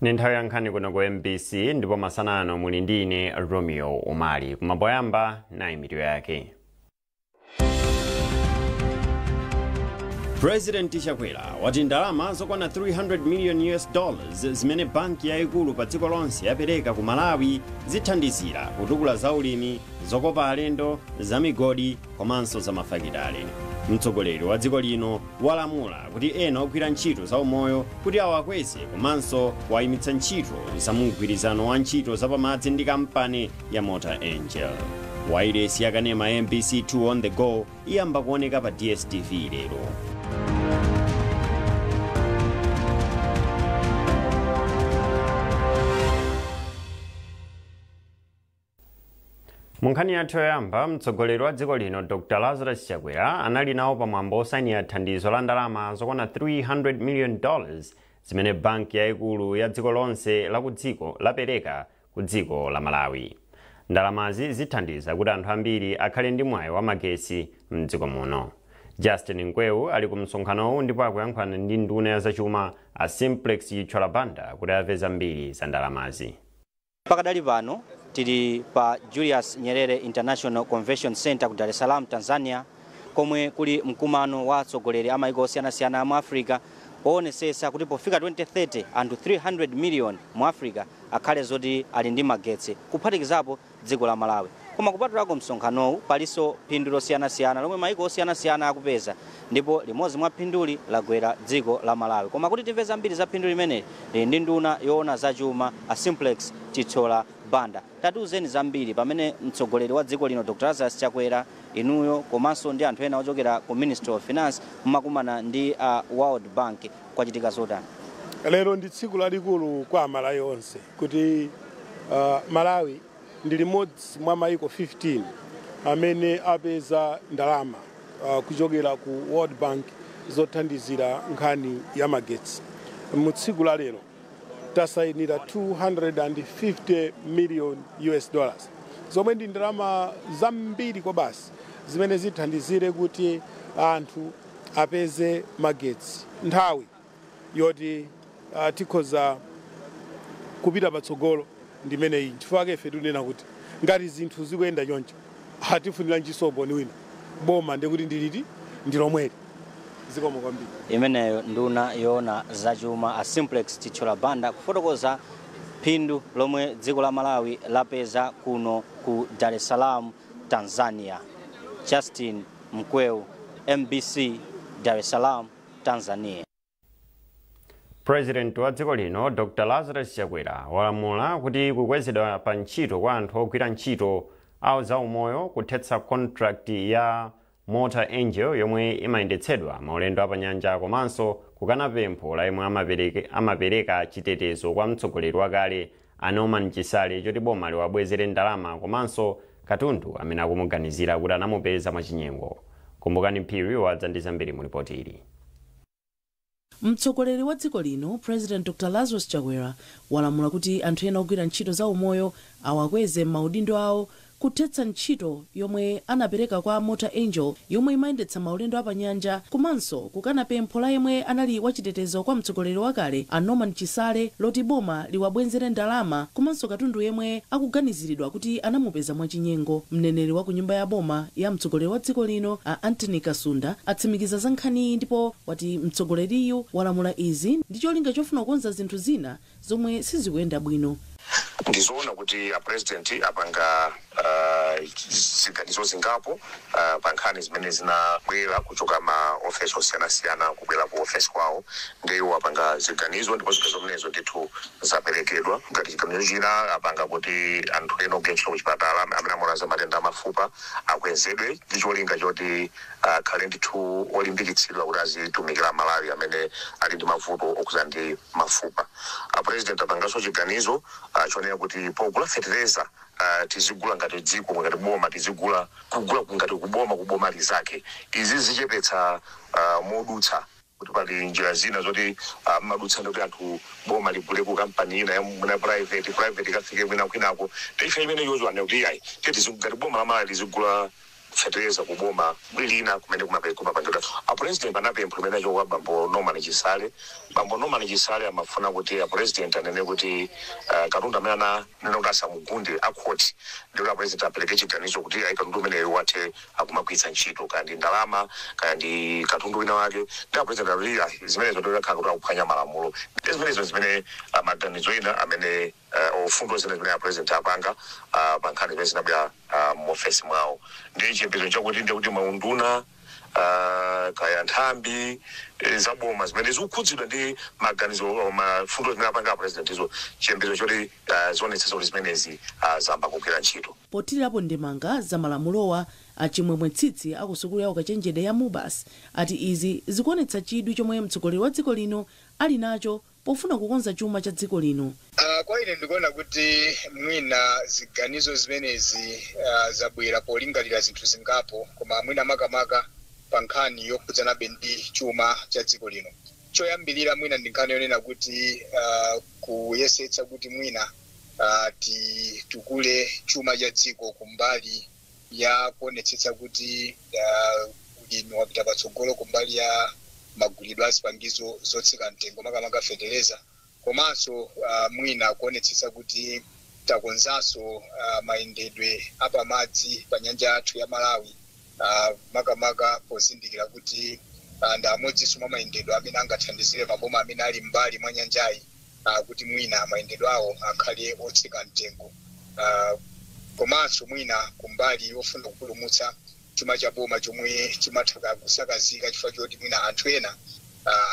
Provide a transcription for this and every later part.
Ni nthawi ya nkhani kuno ku MBC, ndipo masana ano muli ndi ine Romeo Umali. Kumapoyamba nayi mitu yake. President Chakwera wati ndalama zokwana 300 million US dollars zimene banki yayikulu pa dziko lonse yapereka ku Malawi zithandizira kutukula zaulimi, zokopa alendo, zamigodi komanso zamafakitale. Mtsogoleri wa dziko lino walamula kuti ena ogwira ntchito za umoyo kuti awakweze komanso wayimitsa ntchito za mgwirizano wa ntchito zapamadzi ndi kampani ya Motor Angel. Wailesi yakanema MBC 2 on the go iyamba kuoneka pa DSTV lero. Munkhani yathu yoyamba, mtsogoleri wa dziko lino Dr. Lazarus Chakwera anali nawo pamwambo osayinira thandizo la ndalama zokwana 300 million dollars zimene banki yayikulu ya dziko lonse la kudziko lapereka ku dziko la Malawi. Ndalamazi zithandiza kuti anthu ambiri akhale ndi mwayi wa magesi mdziko muno. Justin Nkwewu ali ku msonkhanowu ndipo akuyankhulana ndi nduna ya zachuma a Simplex Chithyola Banda kuti amve zambiri za ndalamazi. Pakadali pano tili pa Julius Nyerere International Convention Center ku Dar es Salaam, Tanzania, komwe kuli mkumano wa atsogoleri a maiko osiyanasiyana mu Africa owonetsetsa kuti pofika 2030 anthu 300 million mu Africa akhale zoti ali ndi magetsi, kuphatikizapo dziko la Malawi. Koma kupatulako msonkhanowu palinso phindu losiyanasiyana lomwe maiko osiyanasiyana akupeza, ndipo limodzi mwa phinduli lagwera dziko la Malawi. Koma kuti timve zambiri za phindu limeneli, lili ndi nduna yoona zachuma a Simplex Chithyola Banda. Tatiuzeni zambiri pamene mtsogoleri wa dziko lino Dr. Lazarus Chakwera, inuyo komanso ndi anthu ena ochokera ku Ministry of Finance mmakumana ndi World Bank, kwachitika zotani? Lero ndi tsiku lalikulu kwa Malawi onse kuti Malawi ndi limodzi mwa maiko 15 amene apeza ndalama kuchokera ku World Bank zothandizira nkhani ya magetsi. Mu tsiku la lero tasayinira 250 million US dollars zomwe ndi ndalama zambiri kwa basi zimene zithandizire kuti anthu apeze magetsi nthawi yoti tikhoza kupita patsogolo ndimeneyi. Chifukwa ife tikunena kuti ngati zinthu zikuyenda choncho atifunira nchisopo ni wina boma ndikuti ndiliti ndilomweri. Zikomo kwambiri. Imeneyo nduna yoona zachuma a Simplex Chithyola Banda kufotokoza phindu lomwe dziko la Malawi lapeza kuno ku Dar es Salaam, Tanzania. Justin Mkweu, MBC, Dar es Salaam, Tanzania. President wa dziko lino Dr. Lazarus Chakwera walamula kuti kukwezedwa pa ntchito kwa anthu ogwira ntchito awo za umoyo, kuthetsa contract ya Motor Angel yomwe imayendetsedwa maulendo apanyanja, komanso kukana pempho la yemwe amapereka chitetezo kwa mtsogoleri wakale a Norman Chisale choti boma liwabwezere ndalama komanso katundu amene akumuganizira kuti anamupeza mwachinyengo. Kumbukani Phiri wadza ndi zambiri mu ripoti ili. Mtsogoleri wa dziko lino President Dr. Lazarus Chakwera walamula kuti anthu ena ogwira ntchito za umoyo awakweze m'maudindo awo, kuthetsa ntchito yomwe anapereka kwa Motor Angel yomwe imayendetsa maulendo apanyanja, komanso kukana pempho la yemwe anali wachitetezo kwa mtsogoleri wakale a Norman Chisale loti boma liwabwezere ndalama komanso katundu yemwe akuganiziridwa kuti anamupeza mwachinyengo. Mneneri wa ku nyumba ya boma ya mtsogoleri wa dziko lino a Anthony Kasunda atsimikiza za nkhaniyi ndipo wati mtsogoleriyu walamula izi ndi cholinga chofuna kukonza zinthu zina zomwe sizikuyenda bwino. Ndizoona kuti a president apanga ziganizo zingapo pa nkhani zimene zinabwera kuchoka ma ofesi osiyanasiyana kubwera ku ofesi kwawo, ndiwo apanga ziganizo ndipo ziganizo zimenezo ndithu zaperekedwa. Ngati chiganizo china apanga kuti anthu ena ogwira ntchito kuchipatala amene amaona za matenda amafupa akwezedwe ndi cholinga choti akhale ndithu olimbikitsidwa kuti azitumikira Malawi amene ali ndi mavuto okhuza ndi mafupa. A president apanganso chiganizo chonena kuti pogula fetereza tizigula ngati dziko, ngati boma, tizigula kugula ngati kuboma kuboma lizake. Izi zichepetsa modutsa kuti pali njira zina zoti madutsa ndikuti anthu boma ligule ku kampani ina ya private ikafike kwina kwinako. Ndife imene yozo ane kuti iyayi, titi ngati boma la Malawi lizigula Fetereza kuboma lina kumene kumapangidwa. A president anapempha imene kwa bambo Norman Chisale. Bambo Norman Chisale amafuna kuti a president anene kuti katundu amene ananena kuti asamugunde akhoti, ndikuti a president apereke chiganizo kuti ayi, katundu umeneyo wathe akumagwiritsa ntchito, kaya ndi ndalama, kaya ndi katundu wina wake. Ndi a president akuti zimenezo ndikakhala kuti akuphwanya malamulo. Ndi zimenezo zimene maganizo ena amene ofundo zina zimene a president apanga pa nkhani zimene zinabwera muofesi mwawo. Ndi chiyembekezo chakuti ndikuti maunduna, kaya nthambi zaboma zimene zikukhudzidwa ndi maganizo, mafundo zimene apanga a president izo, chiyembekezo choti zionetsetsa kuti zimenezi zamba kugwira ntchito. Pothirirapo ndemanga za malamulowa, Achimwemwe Tsitsi akusukulu ya ukachenjede ya MUBAS ati izi zikuonetsa chidwi chomwe mtsogoleri wa dziko lino ali nacho pofuna kukonza chuma cha dziko lino. Kwa ine ndikuona kuti mwina ziganizo zimenezi zabwera polingalira zinthu zingapo, koma mwina makamaka pa nkhani yokhudzanabe ndi chuma cha dziko lino. Choyambirira mwina ndi nkhani yonena kuti kuyesetsa kuti mwina titukule chuma cha dziko kumbali ya kuonetsetsa kuti ulimi wapita patsogolo, kumbali ya magulidwe a zipangizo zotsika mtengo, makamaka fetereza, komanso mwina kuonetsetsa kuti takonzanso mayendedwe apamadzi pa nyanja yathu ya Malawi, makamaka pozindikira kuti ndi amodzinso mwa mayendedwe amene angathandizire maboma amene ali m'mbali mwa nyanjayi kuti mwina mayendedwe awo akhale otsika mtengo, komanso mwina kumbali yofuna kupulumutsa chuma cha boma chomwe chimatha kusakazika chifukwa choti mwina anthu ena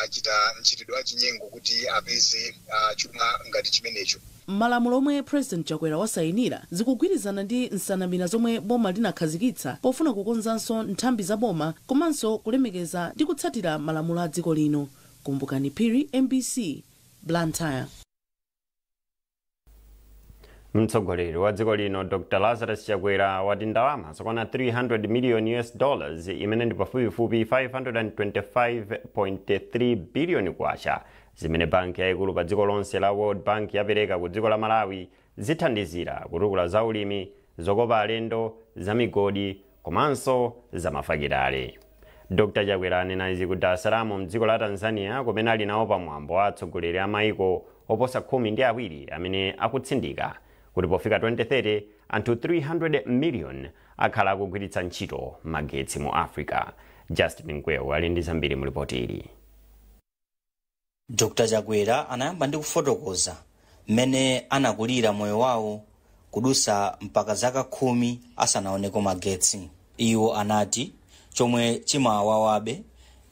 achita mchitidwe wachinyengo kuti apeze chuma ngati chimenecho. Malamulo omwe President Chakwera wasayinira zikugwirizana ndi nsanamira zomwe boma linakhazikitsa pofuna kukonzanso nthambi za boma komanso kulemekeza ndi kutsatira malamulo a dziko lino. Kumbukani Phiri, MBC, Blantyre. Mtsogoleri wa dziko lino Dr Lazarus Chakwera wati ndalama zokwana 300 million US dollars, imene ndi pafupifupi 525.3 billion kwacha, zimene banki yayikulu pa dziko lonse la World Bank yapereka ku dziko la Malawi zithandizira kutukula zaulimi, zokopa alendo, zamigodi komanso zamafakitale. Dr Chakwera anena izi ku Dar es Salaam mdziko la Tanzania, kumene ali nawo pamwambo wa atsogoleri a maiko oposa 12 amene akutsindika kuti pofika 2030 anthu 300 million akhala akugwiritsa ntchito magetsi mu Africa. Justin Mkwewu ali ndi zambiri mu ripoti ili. Dr Chakwera anayamba ndi kufotokoza mmene anakulira moyo wawo kudusa mpaka zaka 10 asanaoneko magetsi. Iwo anati chomwe chimawawabe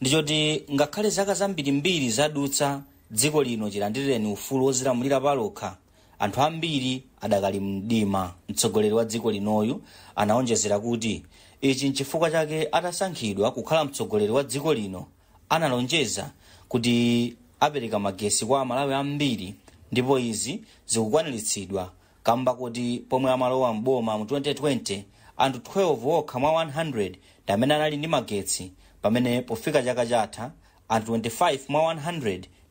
ndichoti ngakhale zaka zambirimbiri zadutsa dziko lino chilandirireni ufulu wozilamulira palokha, anthu ambiri adakali mdima. Mtsogoleri wa dziko linoyu anaonjezera kuti ichi nchifukwa chake atasankhidwa kukhala mtsogoleri wa dziko lino analonjeza kuti apereka magesi kwa Amalawi ambiri, ndipo izi zikukwaniritsidwa kamba kuti pomwe amalowa mboma mu 2020 anthu 12 okha mwa 100 ndi amene anali ndi magetsi, pamene pofika chaka chatha anthu 25 mwa 100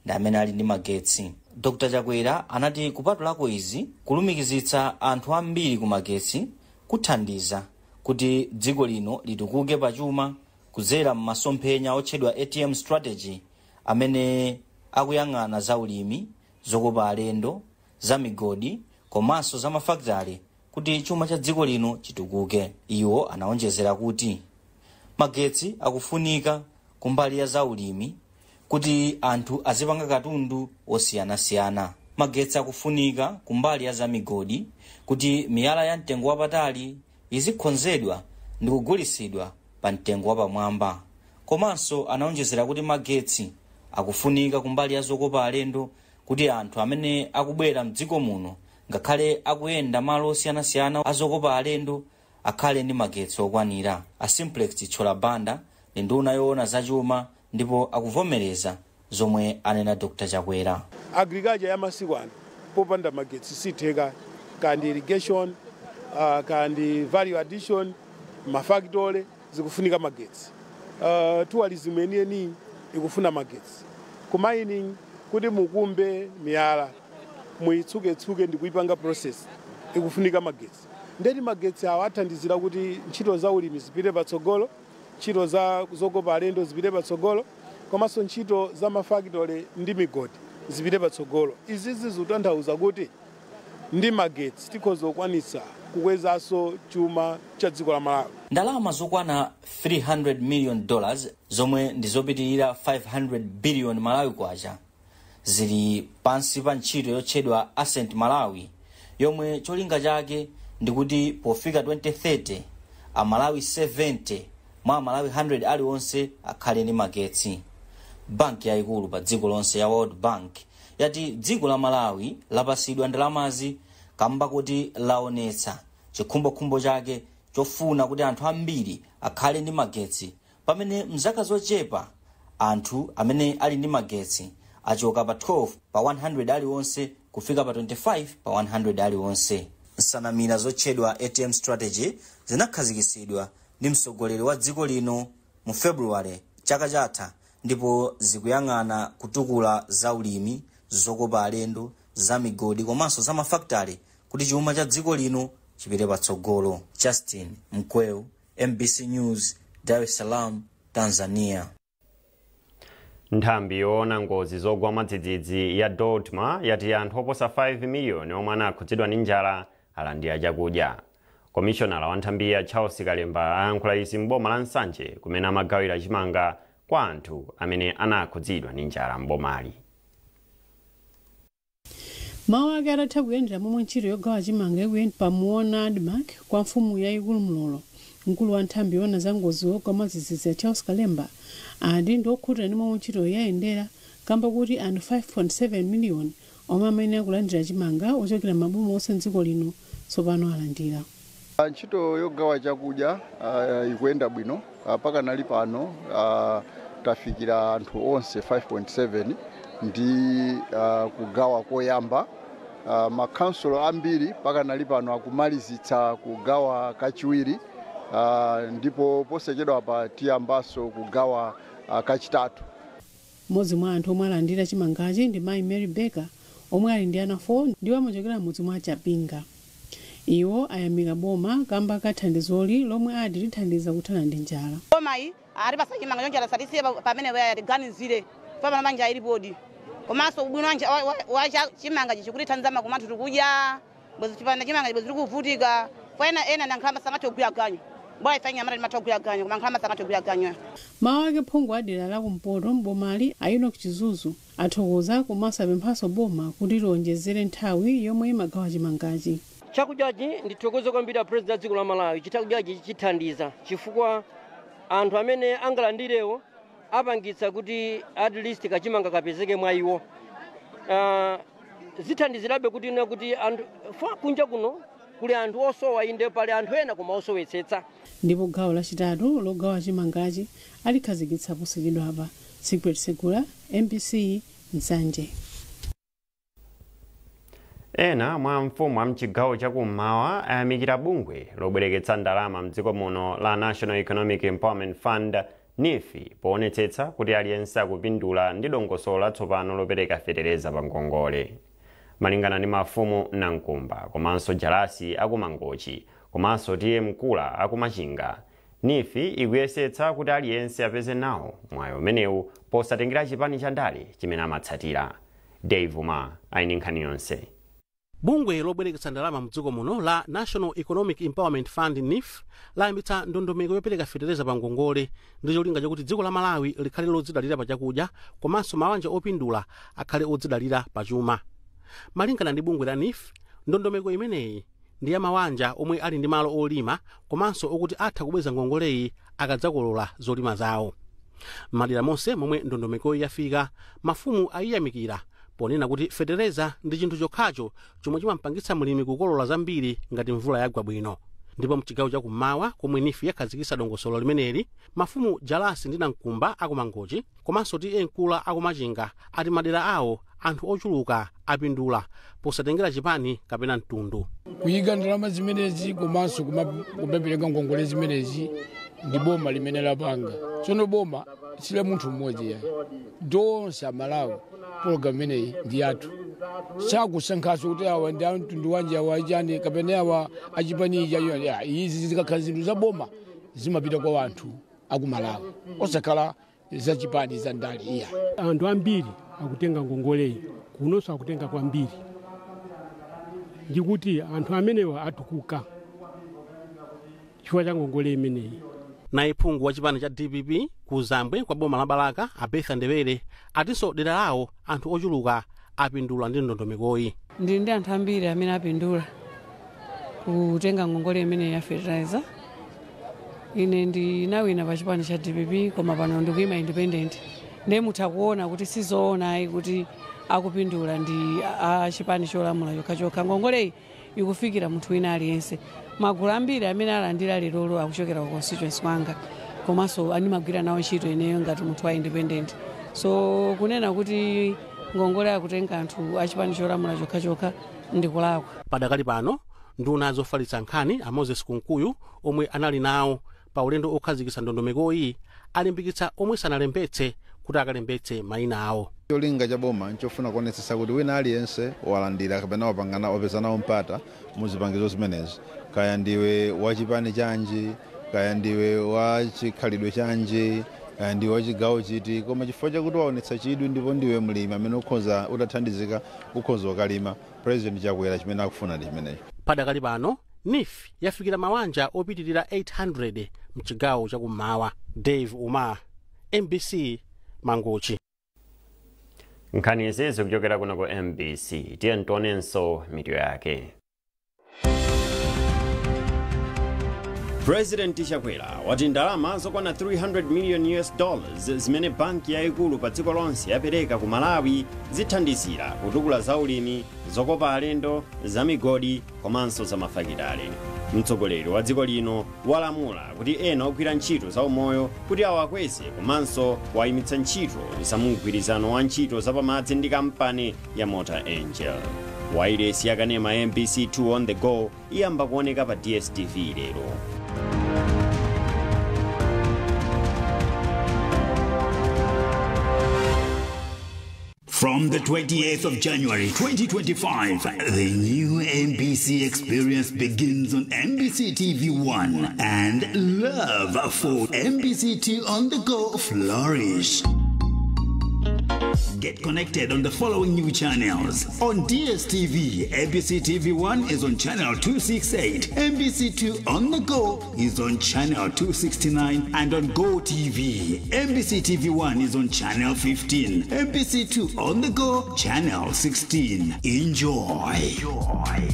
ndi amene ali ndi magetsi. Dr Chakwera anati kupatulako izi, kulumikizitsa anthu ambiri ku magetsi kuthandiza kuti dziko lino litukuke pachuma kudzera m'masomphenya otchedwa ATM strategy, amene akuyang'ana za ulimi, zokopa alendo, za migodi komanso za mafakitale kuti chuma cha dziko lino chitukuke. Iwo anaonjezera kuti magetsi akufunika kumbali ya zaulimi kuti anthu azipanga katundu osiyanasiyana. Magetsi akufunika kumbali ya zamigodi kuti miyala ya mtengo wapatali izikonzedwa ndi kugulitsidwa pa mtengo wapamwamba. Komanso anaonjezera kuti magetsi akufunika kumbali ya zokopa alendo kuti anthu amene akubwera mdziko muno, ngakhale akuyenda malo osiyanasiyana azokopa alendo, akhale ndi magetsi okwanira. A Simplex Chithyola Banda ndi nduna yoona zachuma ndipo akuvomereza zomwe anena Dr Chakwera. Agriculture ya masiku ano popanda magetsi sitheka, kandi irrigation, kandi value addition, mafactory zikufunika magetsi, tourism yeniyeni ikufuna magetsi, ku mining kuti mukumbe miyala, muyitsuketsuke ndi kuipanga process, ikufunika magetsi. Ndeti magetsi awo athandizira kuti ntchito za ulimi zipite patsogolo, ntchito za zokopa alendo zipite patsogolo, komanso ntchito za mafakitole ndi migodi zipite patsogolo. Izizi zikutanthauza kuti ndi magetsi tikhoza kukwanitsa kukwezanso chuma cha dziko la Malawi. Ndalama zokwana $300 million zomwe ndi zopitirira 500 billion Malawi kwacha zili pansi pa ntchito yotchedwa Ascent Malawi, yomwe cholinga chake ndikuti pofika 2030 Amalawi 70 mwa Amalawi 100 aliwonse akhale ndi magetsi. Banki yayikulu pa dziko lonse ya World Bank yati dziko la Malawi lapasidwa ndalamazi kamba kuti laonetsa chikhumbokhumbo chake chofuna kuti anthu ambiri akhale ndi magetsi, pamene mzaka zochepa anthu amene ali ndi magetsi achoka pa 12 pa 100 aliwonse kufika pa 25 pa 100 aliwonse. Nsanamira zotchedwa ATM strategy zinakhazikitsidwa ndi mtsogoleri wa dziko lino mu Februwale chaka chatha, ndipo zikuyang'ana kutukula zaulimi, zokopa alendo, za migodi komanso za mafakitale kuti chuma cha dziko lino chipite patsogolo. Justin Mkweu, MBC News, Dar es Salaam, Tanzania. Nthambi yoona ngozi zogwa mwadzidzidzi ya DODMA yati anthu oposa 5 miliyoni omwe anakhudzidwa ndi njala alandira chakudya. Komishonala wa nthambi ya Charles Kalemba ayankhula izi m'boma la Nsanje kumene amagawira chimanga kwa anthu amene anakhudzidwa ndi njala m'bomali. Mawu ake atatha kuyendera momwe ntchito yogawa chimanga ikuyenda pamuona ADMARC kwa mfumu yayikulu Mlolo, mkulu wa nthambi yoona za ngozi yogwa mwadzidzidzi ya Charles Kalemba ati ndi okhutira ndi momwe ntchito yayendera kamba kuti anthu 5.7 miliyoni omwe amene akulandira chimanga ochokera maboma onse mdziko lino tsopano alandira. Ntchito yogawa chakudya ikuyenda bwino. Pakanali pano tafikira anthu onse 5.7 ndi kugawa koyamba. Makhansolo ambiri pakanali pano akumalizitsa kugawa kachiwiri, ndipo posachedwa pa tiyambaso kugawa kachitatu. Mmodzi mwa anthu omwe alandira chimangachi ndi mayi Mary Baker omwe ali ndi ana 4 ndiwo amachokera mudzi mwa Chapinga. Iwo ayamika boma kamba kathandizoli lomwe ati lithandiza kuthana ndi njala. Bomayi ali pasa chimanga chonjala satisiye pamene wayatiganizire pamene manja ili bodi komanso ubwino wa chimanga chichikutithandiza makumanthu tikudya bwezi chipanda chimanga bwezi tikuvutika ena ena nankhalamba sangathe kugwira ganyo bora ife anyamata timatha kugwira ganyo koma nkhalamba sangathe kugwira ganyo. Mawu ake phungu adera la kumpoto m'bomali a Enoch Chizuzu athokoza komanso apemphanso boma kuti liwonjezere nthawi yomwe imagawa chimangachi. Chakudyachi ndithokoze kwambiri a president a dziko la Malawi. Chakudyachi chithandiza chifukwa anthu amene angalandirewo apangitsa kuti at least kachimanga kapezeke mwa iwo. Zithandizirabe kuti na kuti anthu kunja kuno kuli anthu osowa inde pali anthu ena koma osowetsetsa. Ndipo gawo lachitatu logawa chimangachi alikhazikitsa posachedwa apa. Secret Segula, MBC, Nsanje. Ena mwa mfumu a mchigawo chakummawa ayamikira bungwe lobwereketsa ndalama mdziko muno la National Economic Empowerment Fund NEEF poonetsetsa kuti aliyense akupindula ndi dongosolo latsopano lopereka fetereza pa ngongole. Malingana ndi mafumu Nankumba komanso Jalasi akumangochi komanso Tiye Mkula akumachinga, NEEF ikuyesetsa kuti aliyense apeze nawo mwayi umenewu posatengera chipani cha ndale chimene amatsatira. Dave Uma aini nkhani yonse. Bungwe lobwereketsa ndalama mdziko muno la National Economic Empowerment Fund NEEF layambitsa ndondomeko yopereka fetereza pa ngongole ndi cholinga chakuti dziko la Malawi likhale lodzidalira pa chakudya komanso mawanja opindula akhale odzidalira pa chuma. Malingana ndi bungwe la NEEF, ndondomeko imeneyi ndi ya mawanja omwe ali ndi malo olima komanso okuti atha kubweza ngongoleyi akadzakolola zolima zawo. Madera monse momwe ndondomekoyi yafika, mafumu ayiyamikira ponena kuti fetereza ndi chinthu chokhacho chomwe chimampangitsa mlimi kukolola zambiri ngati mvula yagwa bwino. Ndipo mchigawo chakummawa komwe NEEF yakhazikitsa dongosolo limeneli, mafumu Jalasi ndi Nankumba akumangochi komanso Tiye Mkula akumachinga ati madera awo anthu ochuluka apindula posatengera chipani kapena mtundu. Kuyika ndalama zimenezi komanso kumapereka ngongole zimenezi ndi boma limene lapanga. Tsono boma sila munthu mmodzi yayi, ndonse Amalawi. Pologalamu imeneyi ndi yathu. Sakusankhaso kuti awa ndi amtundu wanji, awa achani kapena awa achipanicha. Izi zikakhala zinthu za boma zimapita kwa wanthu akumalawi, osakhala zachipani za ndale iya. Anthu ambiri akutenga ngongoleyi kunonso, akutenga kwambiri, ndikuti anthu amenewa atukuka chifukwa cha ngongole imeneyi. Naye phungu wa chipani cha DPP ku Zambwe kwa boma la Balaka, Abetha Ndewere, atinso dera lawo anthu ochuluka apindula ndi ndondomekoyi. Ndili ndi anthu ambiri amene apindula kutenga ngongole imene ya fertilizer. Ine ndinawina pa chipani cha DPP, koma pano ndikuyima independent, ndiye mutha kuona kuti sizoona ayi kuti akupindula ndi a chipani cholamula chokhachokha. Ngongoleyi ikufikira munthu wina aliyense. Magulu ambiri amene alandira lerolo akuchokera ku constituency kwanga, komanso andimagwira nawo ntchito ineyo ngati munthu wa independent. So kunena kuti ngongole akutenga anthu achipani cholamula chokhachokha ndikulakwa. Padakali pano nduna zofalitsa nkhani a Moses Kunkuyu, omwe anali nawo pa ulendo okhazikitsa ndondomekoyi, alimbikitsa omwe sanalembetse kuti akalembetse mayina awo. Cholinga cha boma nchofuna kuonetsetsa kuti wina aliyense walandira kapena wapangana wapeza nawo mpata mu zipangizo zimenezi, kaya ndiwe wachipani chanji, kaya ndiwe wachikhalidwe chanji, kaya ndiwe wachigawo chiti, koma chifukwa chakuti waonetsa chidwi ndipo ndiwe mlimi amene ukhoza utathandizika ukhoza ukalima. President Chakwera chimene akufuna ndi chimenecho. Padakali pano NEEF yafikira mawanja opitirira 800 mchigawo chakummawa. Dave Umar, MBC, Mangochi. Nkhani izi zikuchokera kuno ku MBC. Tiye tionenso mitu yake. President Chakwera wati ndalama zokwana 300 million US dollars zimene banki yayikulu pa dziko lonse yapereka ku Malawi zithandizira kutukula zaulimi, zokopa alendo, zamigodi komanso zamafakitale. Mtsogoleri wa dziko lino walamula kuti ena ogwira ntchito zaumoyo kuti awakweze, komanso wayimitsa ntchito za mgwirizano wa ntchito zapamadzi ndi kampani ya Motor Angel. Wailesi yakanema MBC 2 on the Go iyamba kuoneka pa DSTV lero. From the 28th of January 2025, the new MBC experience begins on MBC TV1 and love for MBC 2 on the Go flourish. Get connected on the following new channels. On DSTV, MBC TV1 is on channel 268, MBC 2 on the Go is on channel 269, and on Go TV, MBC TV1 is on channel 15, MBC 2 on the Go, channel 16. Enjoy. Enjoy.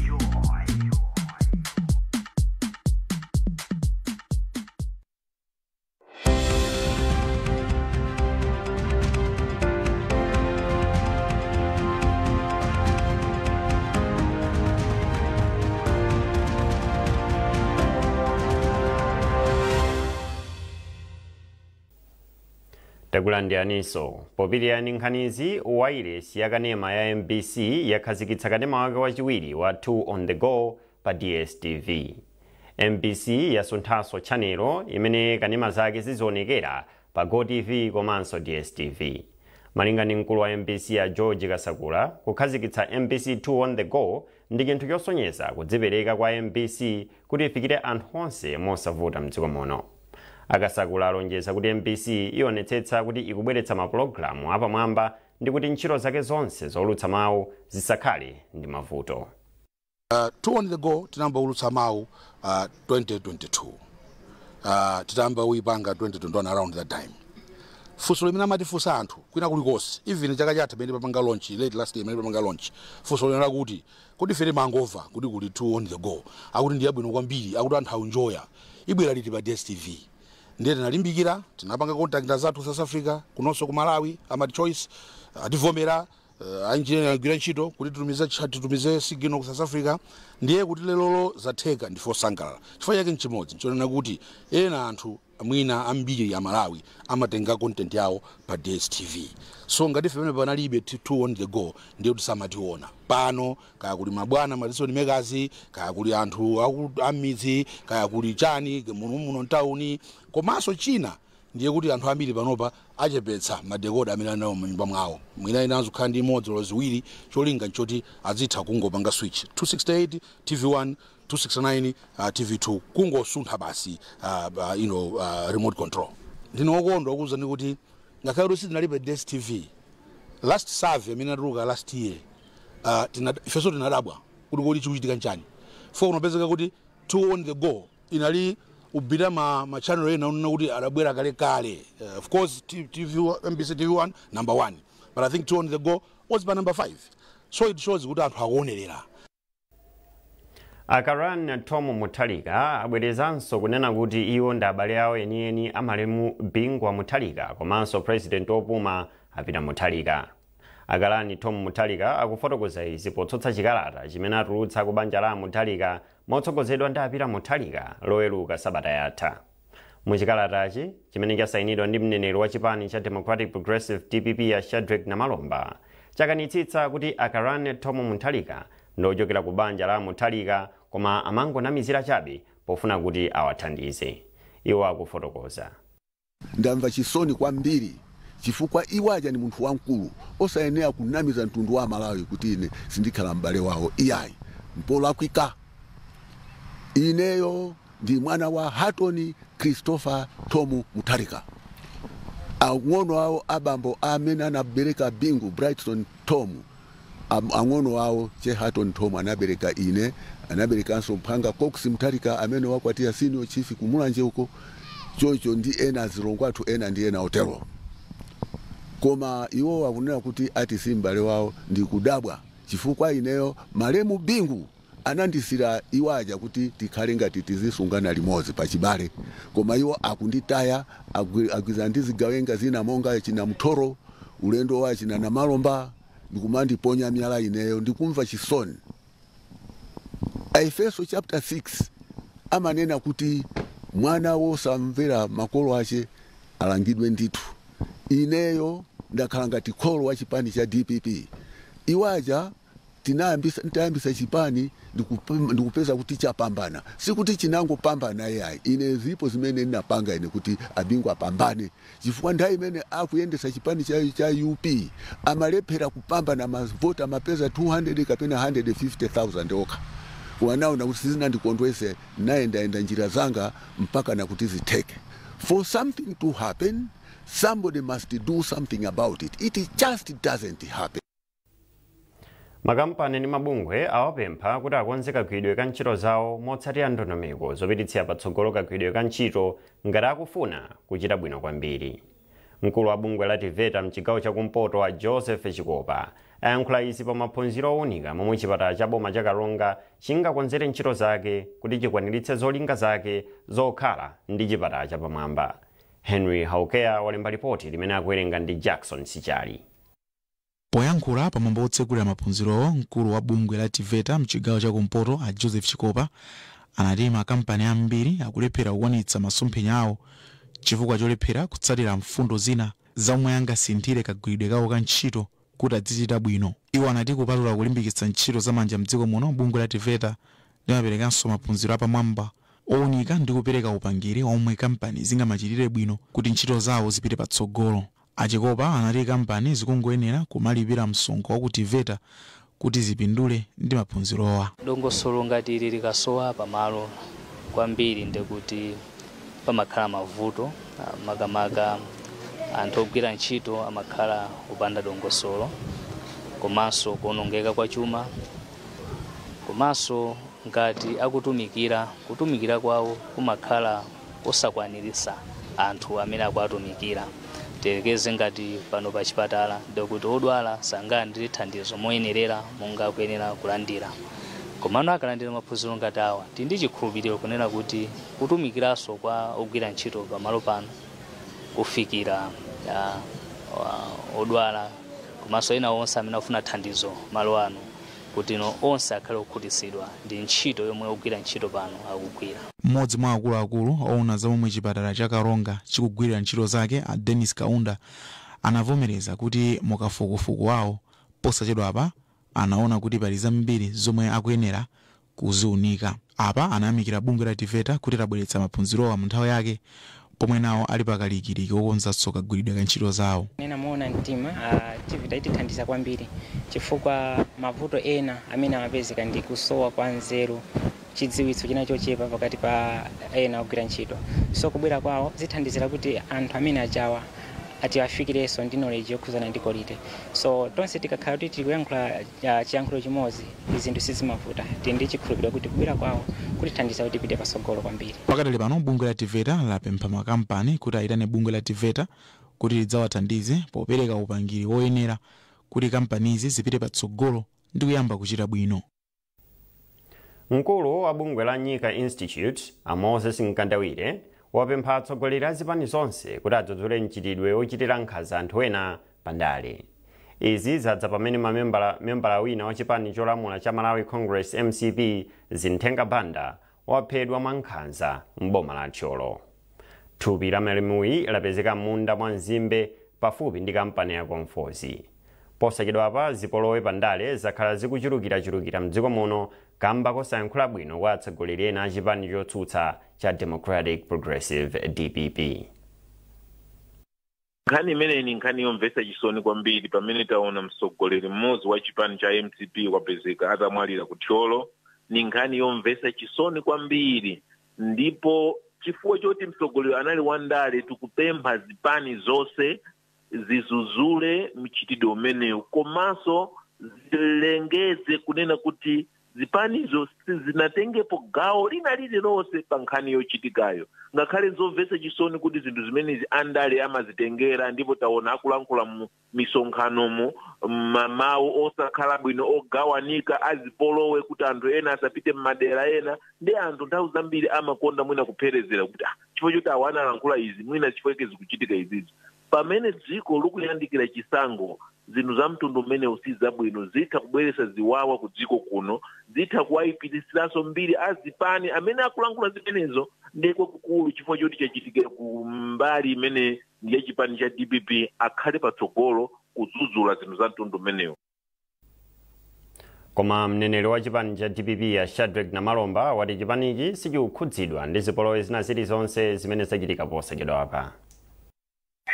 Takulandiraninso. Popiriyani nkhanizi, wailesi yakanema ya MBC yakhazikitsa kanema wake wachiwiri wa 2 on the Go pa DSTV. MBC yasunthanso chanelo imene kanema zake zizionekera pa GoTV komanso DSTV. Malinga ndi mkulu wa MBC ya George Kasakula, kukhazikitsa MBC 2 on the Go ndi chinthu chosonyeza kudzipereka kwa MBC kuti ifikire anthu onse mosavuta mdziko muno. Akasakula alonjeza kuti MBC ionetsetsa kuti ikubweretsa mapulogalamu apamwamba ndi kuti ntchito zake zonse zolutsa mawu zisakhale ndi mavuto. 2 on the Go tinayamba kulutsa mawu 2022, titayamba kuipanga 2021 around that time. Funso limene amatifunsa anthu kwina kulikonse, even chaka chatha pamene papanga launch, late last year pamene papanga launch, funso limene lakuti kuti ife timangomva kuti kuli 2 on the Go, akuti ndi yabwino kwambiri, akuti anthu aunjoya, ibwera liti pa DSTV? Ndiye tinalimbikira, tinapanga contact zathu South Africa, kunonso ku Malawi, amati Choice ativomera, engineer agwira ntchito kuti titumize signal ku South Africa. Ndiye kuti lelolo zatheka, ndife osangalala. Chifukwa chake nchimodzi, nchonena kuti ena anthu mwina ambiri ya Malawi amatenga content yawo pa DSTV. So ngati ife pamene panalibe 2 on the Go, ndiye kuti samationa. Pano kaya kuli mabwana ma decision makers, kaya kuli anthu amidzi, kaya kuli chani muno muno mtawuni. Komanso china Ndiye kuti anthu ambiri panopa achepetsa ma decoder amene ali nawo m'nyumba mwawo, mwina inazo kukhala ndi imodzi olo ziwiri, cholinga nchoti azitha kungopanga switch 268 TV1, 269 TV2, kungosuntha basi remote control. Ndine wokondwa kuwuzani kuti ngakhale kuti sitinalibe DStv, last survey amene atuluka last year, ifenso tinadabwa kuti kodi chikuchitika nchani, fo unapezeka kuti Two On The Go inali ubira ma channel ena unena kuti adabwera kale kale. Of course TV, MBC TV1 number 1, but I think Two On The Go was by number 5, so it shows kuti anthu akuonerera. Akaran Tom Mutharika abwerezanso kunena kuti iwo ndi abale awo enieni amalemu Bingu wa Mutharika komanso President opuma a Peter Mutharika. Akalani Tom Mutharika akufotokoza izi potsutsa chikalata chimene atulutsa ku banja la Mutharika motsogozedwa ndi a Peter Mutharika Loweruka sabata yatha. Muchikalatachi, chimene chasayinidwa ndi mneneri wa chipani cha Democratic Progressive, DPP, ya Shadrack Namalomba, chakanitsitsa kuti Akaran Tom Mutharika ndochokera ku banja la Mutharika, koma amangonamizira chabe pofuna kuti awathandize. Iwo akufotokoza. Ndamva chisoni kwambiri chifukwa iwaja ni munthu wamkulu osayenera kunamiza mtundu wa Malawi kuti ine sindikhala m'bale wawo. Iyayi, mpolakwika. Ineyo ndi mwana wa Hatoni Christopher Tom Mutharika, ang'ono awo abambo amene anabereka Bingu, Brighton Tom. Ang'ono awo che Hatton Tom anabereka ine, anaberekanso mphanga Cox Mutharika amene wakwatira senior chief kumulanje uko choncho, ndi ena azilongo athu ena ndi ena otero. Koma iwo akunena kuti ati si m'bale wawo. Ndikudabwa chifukwa ineyo malemu Bingu anandisira iwaja kuti tikhale ngati tizisungana limodzi pachibale, koma iwo akunditaya, agwiza ndi zigawenga zina monga china Mthoro, ulendo wa china Namalomba, ndikumandiponya miyala. Ineyo ndikumva chisoni. Aefeso chapter 6 amanena kuti mwana wosamvera makolo ache alangidwe ndithu. Ineyo ndakhala ngati kholo wa chipani cha DPP. Iwaja tinayambisa chipani, ndikupeza kuti chapambana. Sikuti chinangopambana, yayi. Ine zipo zimene ndinapanga ine kuti abingu apambane, chifukwa nthawi imene akuyendesa chipani cha UP amalephera kupambana, mavota amapeza 200 kapena 150,000 okha. Wanaona kuti sizinandikondwese, nayendayenda njira zanga mpaka nakuti zitheke. For something to happen, somebody must do something about it. It just doesn't happen. Makampani ndi mabungwe awapempha kuti akonze kagwiridwe ka ntchito zawo motsatira ndondomeko zopititsira patsogolo kagwiridwe ka ntchito ngati akufuna kuchita bwino kwambiri. Mkulu wa bungwe la TEVETA mchigawo chakumpoto a Joseph Chikopa ayankhula izi pa maphunziro owunika momwe chipatala cha boma cha Karonga chingakonzere ntchito zake kuti chikwaniritse zolinga zake zokhala ndi chipatala chapamwamba. Henry Haukea walemba ripoti limene akuwerenga ndi Jackson Sichali. Poyankhula pamwambo otsekulira maphunzirowo, mkulu wa bungwe la TEVETA mchigawo chakumpoto a Joseph Chikopa anati makampani ambiri akulephera kukwanitsa masomphenya awo chifukwa cholephera kutsatira mfundo zina zomwe angasinthire kagwiridwe kawo ka ntchito kuti azichita bwino. Iwo anati kupatula kulimbikitsa ntchito zamanja mdziko muno, bungwe la TEVETA limaperekanso maphunziro apamwamba owunika ndi kupereka upangiri omwe kampani zingamachitire bwino kuti ntchito zawo zipite patsogolo. Achikopa anati kampani zikungoyenera kumalipira msonkho waku TEVETA kuti zipindule ndi maphunzirowa. Dongosolo ngati ili likasowa pamalo kwambiri, ndekuti pamakhala mavuto, makamaka anthu ogwira ntchito amakhala opanda dongosolo, komanso kuonongeka kwa chuma, komanso ngati akutumikira, kutumikira kwawo kumakhala osakwanirisa anthu amene akuatumikira. Tiyerekeze ngati pano pa chipatala, ndikuti odwala sangalandire thandizo moyenerera monga akuyenera kulandira. Komano akalandira maphunziro ngati awa, tili ndi chikhulupiriro kunena kuti kutumikiranso kwa ogwira ntchito pamalo pano kufikira odwala komanso ena onse amene akufuna thandizo malo ano, kuti no onse akhale okhutitsidwa ndi ntchito yomwe ogwira ntchito pano akugwira. Mmodzi mwa akuluakulu owona za momwe chipatala cha Karonga chikugwirira ntchito zake, a Dennis Kaunda, anavomereza kuti mukafukufuku wawo posachedwapa anaona kuti pali zambiri zomwe akuyenera kuziunika. Apa anayamikira bungwe la TEVETA kuti labweretsa maphunzirowa mu nthawi yake, Pomwe nawo ali pakalikiliki wokonzanso kagwiridwe ka ntchito zawo. Nena moona mtima, TEVETA itithandiza kwambiri chifukwa mavuto ena amene amapezeka ndi kusowa kwa nzeru, chidziwitso china chochepa pakati pa ena ogwira ntchito. So kubwera kwawo zithandizira kuti anthu amene ajawa ati afikirenso ndi knowledge yokhuzana ndi quality. So tonse tikakhala kuti tikuyankhula chiyankhulo chimodzi, zinthu sizimavuta. Tili ndi chikhulupiriro kuti kubwera kwawo kutithandiza kuti tipite patsogolo kwambiri. Pakadali pano, bungwe la TEVETA lapempha makampani kuti ayitane bungwe la TEVETA kuti lidzawathandize popereka upangiri woyenera kuti kampanizi zipite patsogolo ndi kuyamba kuchita bwino. Mkulu wa bungwe la Nyika Institute, a Moses Mkandawire, wapempha atsogoleri a zipani zonse kuti adzudzule mchitidwe wochitira nkhanza anthu ena pandale. Izi zadza pamene membala wina wa chipani cholamula cha Malawi Congress, MCP, Zinthenga Banda, waphedwa mwa nkhanza m'boma la Thyolo. Thupi la malemuyi lapezeka m'munda mwa nzimbe pafupi ndi kampani ya Conforzi. Posachedwapa, zipolowe pandale zakhala zikuchulukirachulukira mdziko muno kamba kosayankhula bwino kwa atsogoleri ena a chipani chotsutsa cha Democratic Progressive, DPP. Nkhani imeneyi ni nkhani yomvetsa chisoni kwambiri pamene taona mtsogoleri mmodzi wa chipani cha MCP wapezeka atamwalira ku Thyolo. Ni nkhani yomvetsa chisoni kwambiri, ndipo chifukwa choti mtsogoleri anali wandale, tikupempha zipani zonse zidzudzule mchitidwe umenewu, komanso zilengeze kunena kuti zipanizo sizinatengepo gawo lina lililonse pa nkhani yochitikayo. Ngakhale zomvetsa chisoni kuti zinthu zimenezi andale amazitengera, ndipo taona akulankhula mu misonkhanomo mamawu osakhala bwino, ogawanika, azipolowe, kuti anthu ena asapite mmadera ena, ndi anthu nthawi zambiri amakonda mwina kupherezera kuti, ah, chifukwa choti awo analankhula izi, mwina chifukwa chake zikuchitika izizi. Pamene dziko likuyandikira chisankho, zinthu za mtundu umenewu si zabwino, zitha kubweretsa ziwawa ku dziko kuno, zitha kuwayipiritsiranso mbiri azipani amene akulankhula zimenezo. Ndekwe kukulu, chifukwa choti chachitikira ku mbali imene ndiye chipani cha DPP, akhale patsogolo kudzudzula zinthu za mtundu umenewu. Koma mneneri wa chipani cha DPP, ya Shadrack Namalomba, wati chipanichi sichikukhudzidwa ndi zipolowe zina zilizonse zimene zachitika posachedwapa.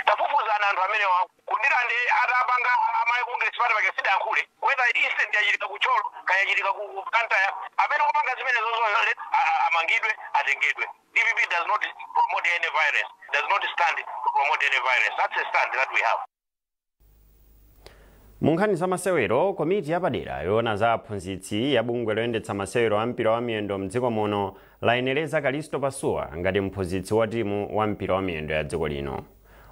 Tafufuzana anthu amenewa kundilande atapanga amayi Congress Party pake sidankhule whether incident yachitika ku Thyolo kayachitika ku Blantyre. Amene kupanga zimene zozo amangidwe, atengedwe. DPP does not promote any violence, does not stand to promote any violence. That's a stand that we have. Mu nkhani za masewero, komiti yapadera yoona za aphunzitsi ya bungwe loyendetsa masewero a mpira wa miyendo mdziko muno layenereza Kalisto Pasuwa ngati mphunzitsi wa timu wa mpira wa miyendo ya dziko lino.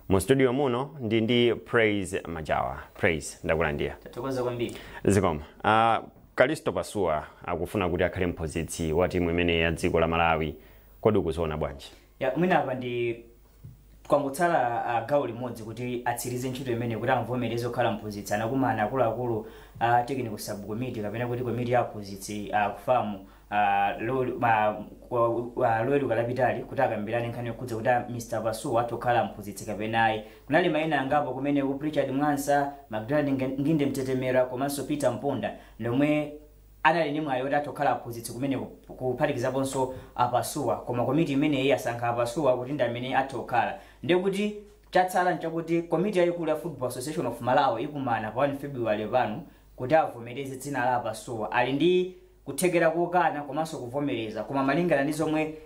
Mu studio muno ndi Praise Majawa. Praise, ndakulandira. Tathokoza kwambiri. Zikoma. Kalisto Pasuwa akufuna kuti akhale mphunzitsi wa timu imene ya dziko la Malawi. Kodi ukuziona bwanji? Ya, mwina apa ndi kwangotsala gawo limodzi kuti atsirize ntchito imene kuti amvomereze kukhala mphunzitsi. Anakumana akuluakulu a technical subcommittee, kapena kuti komiti ya aphunzitsi ku FAM, Loweruka lapitali kuti akambirane nkhani yokhudza kuti Mr Pasuwa atokhala mphunzitsi kapena ayi. Kunali mayina angapo kumene ku Richard Mwansa, McDonald Nginde Mtetemera komanso Peter Mponda, lomwe anali ndi mwayi oti atokhala aphunzitsi kumene, kuphatikizaponso Apasuwa. Koma komiti imeneyi yasankha Apasuwa kuti ndi amene atha kukhala. Ndikuti chatsala nchakuti komiti yayikulu ya Football Association of Malawi ikumana pa 1 February pano kuti avomereze dzina la Apasuwa. Ali ndi kuthekera kokana komanso kuvomereza, koma malingana ndi zomwe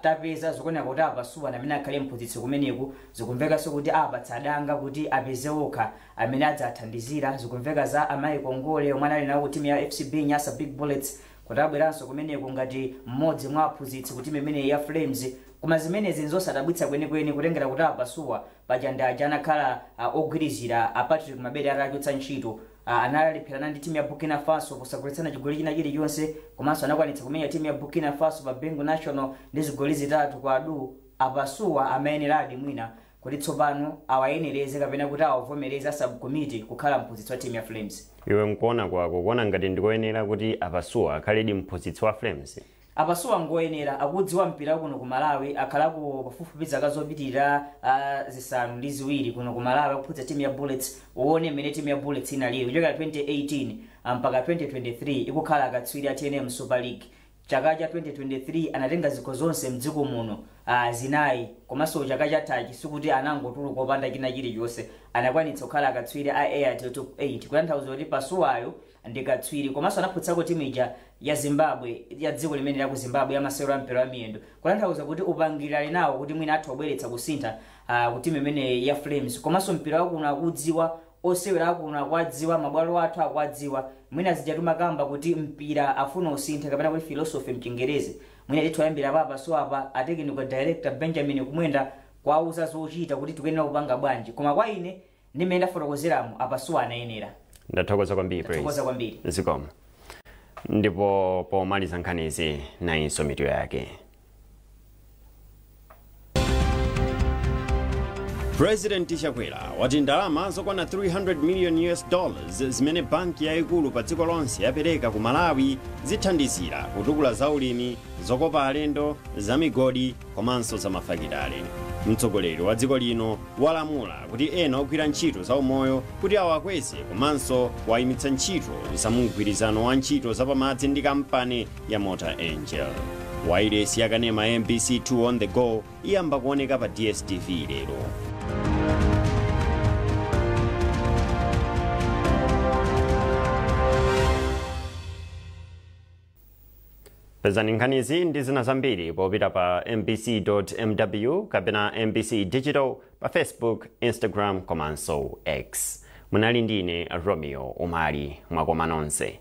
tapeza, zikuoneka kuti Apasuwa amene akhale mphunzitsi kumeneku. Zikumvekanso kuti apatsa danga kuti apeze okha amene adzathandizira. Zikumveka za amayi Kongole omwe anali nawo ku timu ya FCB Nyasa Big Bullets kuti abweranso kumeneku ngati mmodzi mwa aphunzitsi ku timu imeneyi ya Flames. Koma zimenezi nzosadabwitsa kwenikweni, kutengera kuti Apasuwa paja ndi aja anakhala ogwirizira a Patrick Mabedi atachotsa ntchito. Analipirana ndi timu ya Burkina Faso posagoletsana chigoli china chilichonse, komanso anakwanitsa kumenya timu ya Burkina Faso pa Bingu National ndi zigoli 3-2. Apasuwa amayeneradi mwina kuti tsopano awayenereze kapena kuti awavomereze a subcommittee kukhala mphunzitsi wa timu ya Flames. Iwe nkuona kwako, kuona ngati ndikoyenera kuti Apasuwa akhaledi mphunzitsi wa Flames? Apasuwa ngoyenera, akudziwa mpira kuno ku Malawi. Akhalako pafupifupi zaka zopitirira 7 kuno ku Malawi akuphunzitsa timu ya Bullets. Uone mmene timu ya Bullets inalili kuchokera 2018 mpaka 2023, ikukhala akatswiri a TNM Super League. Chaka cha 2023 anatenga zikho zonse mdziko muno zinayi, komanso chaka chathachi sikuti anangotuluka opanda china chilichonse, anakwanitsa kukhala akatswiri a Airtel Top 8, kutanthauza kuti Pasuwayo ndi katswiri. Komanso anaphutsako timu ija ya Zimbabwe, ya dziko limene la ku Zimbabwe ya masewero a mpira wa miyendo, kutanthauza kuti upangiri ali nawo kuti mwina atha kubweretsa kusintha ku timu imene ya Flames. Komanso mpira wakuno akudziwa, osewera akuno akuadziwa, mabwalo athu akuadziwa. Mwina zija timakamba kuti mpira afuna usinthe, kapena kuti philosophy mchingerezi, mwina tithu ayambira papa. So apa a technical director Benjamin Kumwenda kwauza zochita kuti tikuyenera kupanga bwanji, koma kwa ine ndimene ndafotokozeramo, Apasuwa anayenera. Ndathokoza kwambiri, Praise. Ndathokoza kwambiri. Zikomo. Ndipo pomaliza nkhanizi, nayinso mitu yake. President Chakwera wati ndalama zokwana 300 million US dollars zimene banki yayikulu pa dziko lonse yapereka ku Malawi zithandizira kutukula zaulimi, zokopa alendo, zamigodi komanso zamafakitale. Mtsogoleri wa dziko lino walamula kuti ena ogwira ntchito za umoyo kuti awakweze, komanso wayimitsa ntchito za mgwirizano wa ntchito zapamadzi ndi kampani ya Mota-Engil. Wailesi yakanema MBC 2 On The Go iyamba kuoneka pa DStv lero. Pezani nkhanizi ndi zina zambiri popita pa mbc.mw kapena MBC Digital pa Facebook, Instagram komanso X. Munali ndine Romeo Umali. Mwakoma nonse.